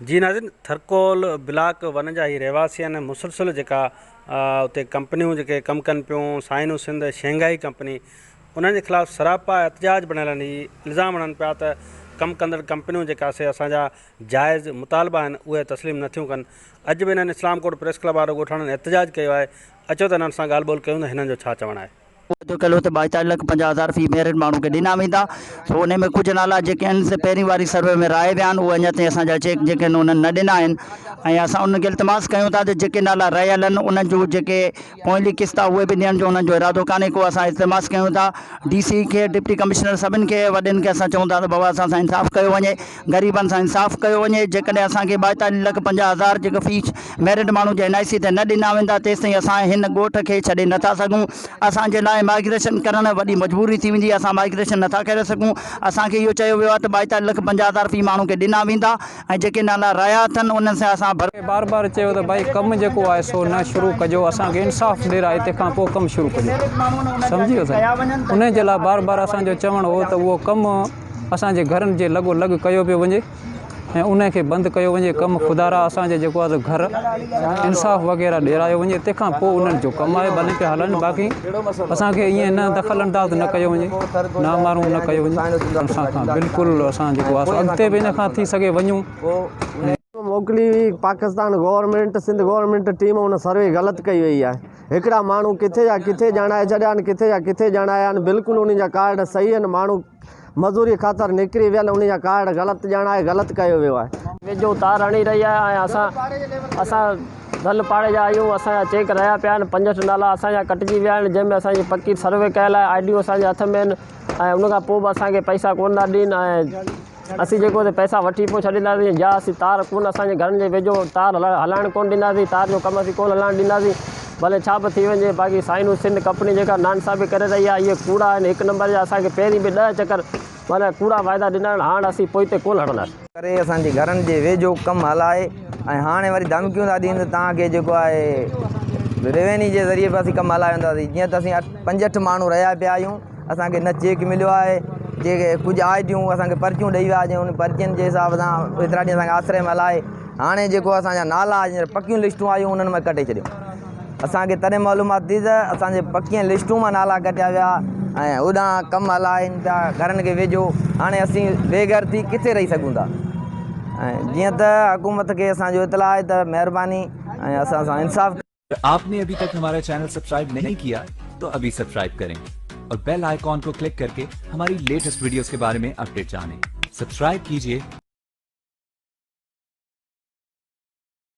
جي ناظرين Thar Coal block one جا هي رهواسي آهن مسلسل جيڪا اتي ڪمپنيون جيڪي ڪم ڪن پيون سائنو سنڌ شنگهائي ڪمپني انهن جي خلاف سراپا احتجاج بڻيل آهن هي الزام هڻن پيا ته ڪم ڪندڙ ڪمپنيون جيڪا سي اسان جا جائز مطالبا آهن اهي تسليم نٿيون ڪن اڄ به هنن اسلام ڪوٽ پريس ڪلب آڏو ڳوٺاڻن احتجاج ڪيو آهي اچو ته هنن سان ڳالهه ٻولهه ڪيون ته هنن جو ڇا چوڻ آهي. واعدو ڪيل هو ته 42 لک 50 هزار في ميرٽ ماڻهو کي ڏنا ويندا سو انهي ۾ ڪجهه نالا جيڪي آهن سي پهرين واري سروي ۾ رهائي ويا آهن اهي اڃا تائين اسان جا چيڪ جيڪي آهن انهن نه ڏنا آهن ۽ اسان انهن کي التماس ڪيون ٿا ته جيڪي نالا رهيل آهن انهن جون جيڪي پوئلي قسط آهي اهي به ڏيڻ جو انهن جو ارادو ڪانهي ڪو اسان التماس ڪيون ٿا ڊي سي کي ڊپٽي ڪمشنر سڀن کي وڏن کي اسان چئون ٿا ته بابا اسان سان انصاف ڪيو وڃي غريبن سان انصاف ڪيو وڃي جيڪڏهن اسان کي 42 لک 50 هزار جيڪو في ميرٽ ماڻهو جي اين آء سي تي نه ڏنا ويندا تيستائين اسان هن ڳوٺ کي ڇڏي نٿا سگهون اسان جي لاء مائگريشن ڪرڻ وڏي مجبوري ٿي ويندي اسان مائگريشن نٿا ڪري سگهون اسان کي اهو چيو ويو آهي ته 42 لک 50 هزار في ماڻهو کي ڏنا ويندا ۽ جيڪي نالا رهيا اٿن انهن سان اسان ڀر بار بار چيو ته ڀائي ڪم جيڪو آهي سو نه شروع ڪجو اسان کي انصاف ڏيرائي تنهن کان پوء ڪم شروع ڪجو سمجهي ويو سائين انهي جي لاء بار بار اسان جو چوڻ هو ته اهو ڪم اسان جي گهرن جي لڳو لڳ ڪيو پيو وڃي ۽ ان کي بند ڪيو وڃي ڪم خدارا اسان جي جيڪو آهي سو گهر انصاف وغيره ڏيرايو وڃي تنهن کان پوء انهن جو ڪم آهي ڀلي پيا هلن باقي اسان کي ائين نه دخل انداز نه ڪيو وڃي نه مارون نه ڪيو وڃي اسان کان بلڪل اسان جيڪو آهي سو اڳتي به ان کان ٿي سگهي وڃون. موڪلي هئي Pakistan government Sindh government team ان سروي غلط ڪئي وئي آهي هڪڙا ماڻهو ڪٿي جا ڪٿي ڄاڻائي ڇڏيا آهن ڪٿي جا ڪٿي ڄاڻايا آهن بلڪل انهن جا ڪارڊ صحيح آهن ماڻهو مزوري خاطر نڪري ويل انهن جا ڪارڊ غلط ڄاڻائي غلط ڪيو ويو آهي. ويجهو تار هڻي رهي آهي ۽ اسان اسان ڍل پاڙي جا آهيون اسان جا چيڪ رهيا پيا آهن 65 نالا اسان جا ڪٽجي ويا آهن جنهن ۾ اسان جي پڪي سروي ڪيل آهي آء ڊيون اسان جي هٿ ۾ آهن ۽ ان کان پوء به اسان کي پئسا ڪونه ٿا ڏين ۽ اسين جيڪو هتي پئسا وٺي پوء ڇڏينداسين يا اسين تار ڪونه اسان جي گهرن جي ويجهو تار هلائڻ ڪونه ڏينداسين تار جو ڪم اسين ڪونه هلائڻ ڏينداسين ڀلي ڇا به ٿي وڃي باقي سائنو سنڌ ڪمپني جيڪا ناانصافي ڪري رهي آهي اهي ڪوڙا آهن هڪ نمبر جا اسان کي پهرين به ڏهه چڪر معنيٰ ڪوڙا واعدا ڏنا آهن هاڻ اسين پوئتي ڪونه هٽنداسين. ڪري اسان جي گهرن جي ويجهو ڪم هلائي ۽ هاڻي وري ڌمڪيون ٿا ڏين ته توهان کي جيڪو آهي رويني جي ذريعي به اسين ڪم هلائي وينداسين جيئن ته اسين 65 ماڻهو رهيا پيا آهيون اسان کي نه چيڪ مليو آهي جيڪي ڪجهه آء ڊيون اسان کي پرچيون ڏئي ويا جن پرچين جي حساب سان ايترا ڏينهن اسان کي آسري ۾ هلائي هاڻي جيڪو اسان جا نالا هينئر پڪيون لسٽون آيون انهن مان ڪٽي ڇڏيون اسان کي تڏهن معلومات ٿي ته اسان جي پڪين لسٽون مان نالا ڪٽيا ويا ۽ هوڏانهن ڪم هلائين پيا گهرن کي ويجهو هاڻي اسين بي گهر ٿي ڪٿي رهي سگهون ٿا ۽ جيئن ته حڪومت کي اسان جو اطلاع آهي ته مهرباني ۽ اسان سان انصاف آپ ني ابهي تڪ همارا چينل سبسڪرائب نهين ڪيا تو ابهي سبسڪرائب ڪرين اور بيل آئيڪون ڪو ڪلڪ ڪرڪي هماري ليٽيسٽ وڊيوز ڪي باري ۾ اپڊيٽ جانين سبسڪرائب ڪيجئي.